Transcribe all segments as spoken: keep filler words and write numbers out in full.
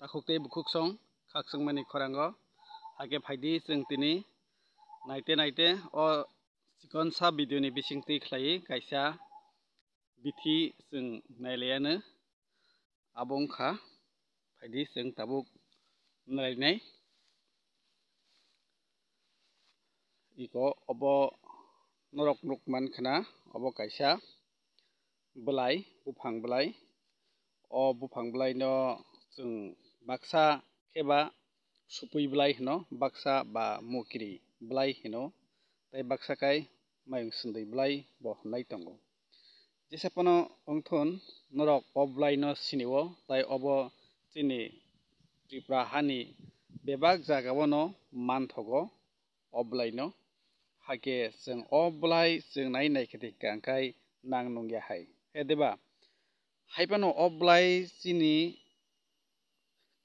Takhuk tei bukhuk song khakchangmani khorango. Hakhe phaidi chwng tini naite naite o chikonsa video ni bisingtwi khlaiwi kaisa bithi chwng nailaiano. Abo wngkha phaidi chwng tabuk nailai nai. Iko obo norok nuk man khna, obo kaisa bwlai, buphang bwlai. O buphang bwlaino chwng baksa khe ba supui bwlai hino, baksa ba mukiri bwlai hino, tei baksa kai mayung swndui bwlai bo hwnwi tongo. Jesa phano wngthun, norok o bwlaino sinio, tei obo chini Tripura hani bebak jagao no manthogo o bwlaino. Hakhe chwng o bwlai chwng nai nai khe tongkha, hwnkhe nang nungya hai. He diba? Hai phano o bwlai chini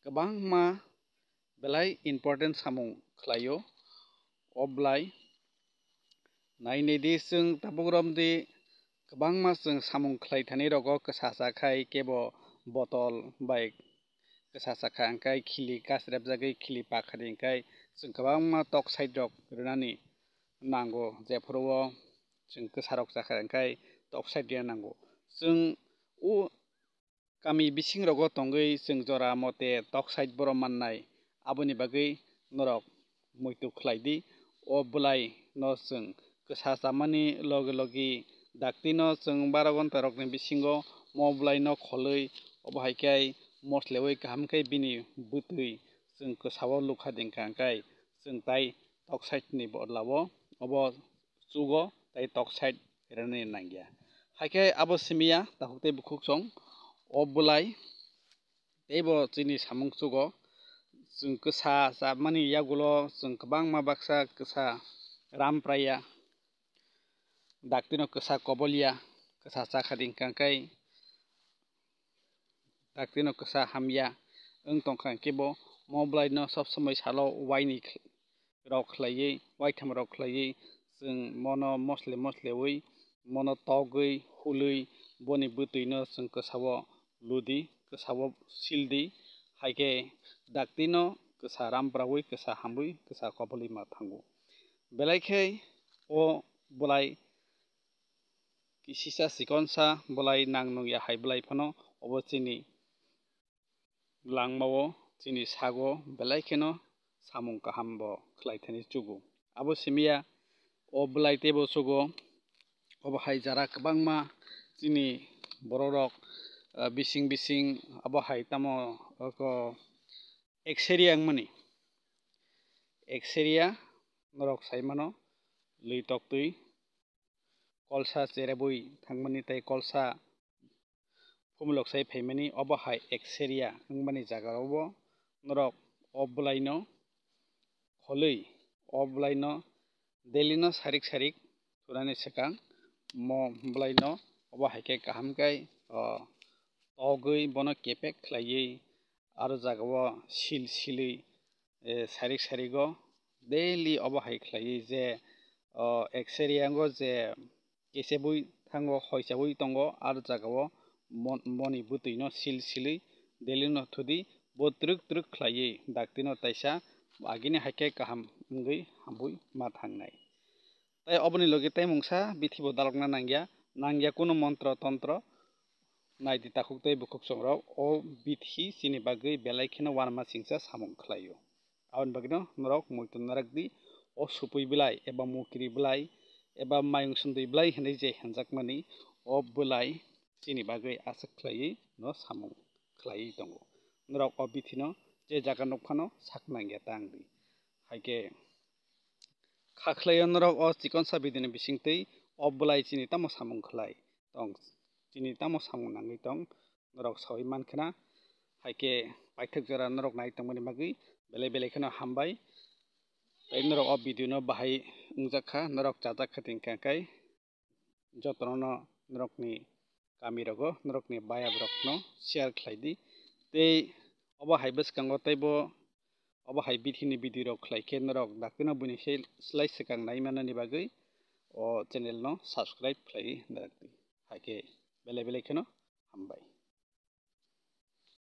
kwbangma belai important samung khlaio o bwlai. Nai nai di chwng tabuk romdi kwbangma chwng samung khlai thani rogo kwsa cha khai kebo botol bai kwsa cha kha, hwnkhe khili kasrebjagwi khili pakha di, hwnkhe chwng kwbangma tok side rok rwnani nango, jephuru o chwng kwsa rok cha kha, hwnkhe tok side rwna nango. Chwng o kami bising rogo tongwi chwng jora mote tok side borok mannai, aboni bagwi norok muitu khlai di. O bwlai no chwng kwsa chamani logi logi dakti no chwng baro gonta rokni bisingo mo bwlai no kholwi, obo hai khe moslewi kaham khe bini bwtwi chwng kwsao lukha dingkha, hwnkhe chwng tai tok side ni bodolao obo chugo tei tok side rwnani nangya. Hai khe abo simiya takhuk tei bukhuk song o bwlai teibo chini samung chugo. Chwng kwsa chamani yagulo chwng kwbangma baksa kwsa ram praya, daktino kwsa kobolya, kwsa chakha di hwnkhe daktino kwsa hamya wng tongkha, hwnkhe bo mo bwlaino sob somoi salo waini rok khlaiwi, waitham rok khlaiwi, chwng mono mosle moslewi, mono togwi, hulwi, boni bwtwino chwng kwsao ludi, kwsao sildi, hai khe daktino kwsa ram prawi, kwsa hamwi, kwsa kobolwi ma thango. Belai khe o bwlai kisisa chikonsa bwlai nang nungya hai bwlai phano obo chini langmao chini sago belai kheno samung kaham bo khlai thani chugo. Abo simiya o bwlai teibo chugo, obo hai jara kwbangma chini borok rok, ah, bising bising abo hai tamo oko ekseria wngmani. Ekseria norok sai mano, lwi toktwi kolsa cherebwi thangmani tei kolsa phumulok sai phaimani, obo hai ekseria wngmani jagarao norok o bwlaino kholwi, o bwlaino daily no sarik sarik thunani swkang mo bwlaino obo hai khe kaham khe, o, togwi bono kepek khlaiwi aro jagao sil silwi, eh, sarik sarigo daily obo hai khlaiwi je, o, ekseria yango je kesebwi thango, hoichawi tongo, aro jagao mon-, moni bwtwino sil silwi daily no thudi, bo twrwk twrwk khlaiwi daktino taisa agini hai khe kaham wngwi hamwi ma thangnai. Tei oboni logi tei mungsa bithi bo dalokna nangya, nangya kunu montro tontro. Naidi takhuk tei bukhuk songrok, o bithi chini bagwi belai kheno uanama singcha samung khlaio. Aboni bagwino norok muitu narakdi, o supui bwlai eba mukiri bwlai eba mayung sundui bwlai hinwi je hinjakmani, o bwlai chini bagwi aswk khlaiwi no samung khlaiwi tongo. Norok o bithino je jaga nukphano sak nangya ta wngdi. Hai khe kha khlaio norok o chikonsa video ni bisingtwi o bwlai chini tamo samung khlai tong, chini tamo samung nangwi tong, norok saui mankhna. Hai khe paithak jora norok nai tongmani bagwi belai belai kheno hambai. Tei norok o video no bahai wngjak kha, norok chajak kha tongkha khe jotono norokni kami rogo, norokni baya borokno share khlai di. Tei obo hai bwskango teibo obo hai bithini video rok khlai khe norok daktino buini se slai swkang nai manani bagwi o channel no subscribe khlai narwk di. Hai khe belai belai kheno hambai.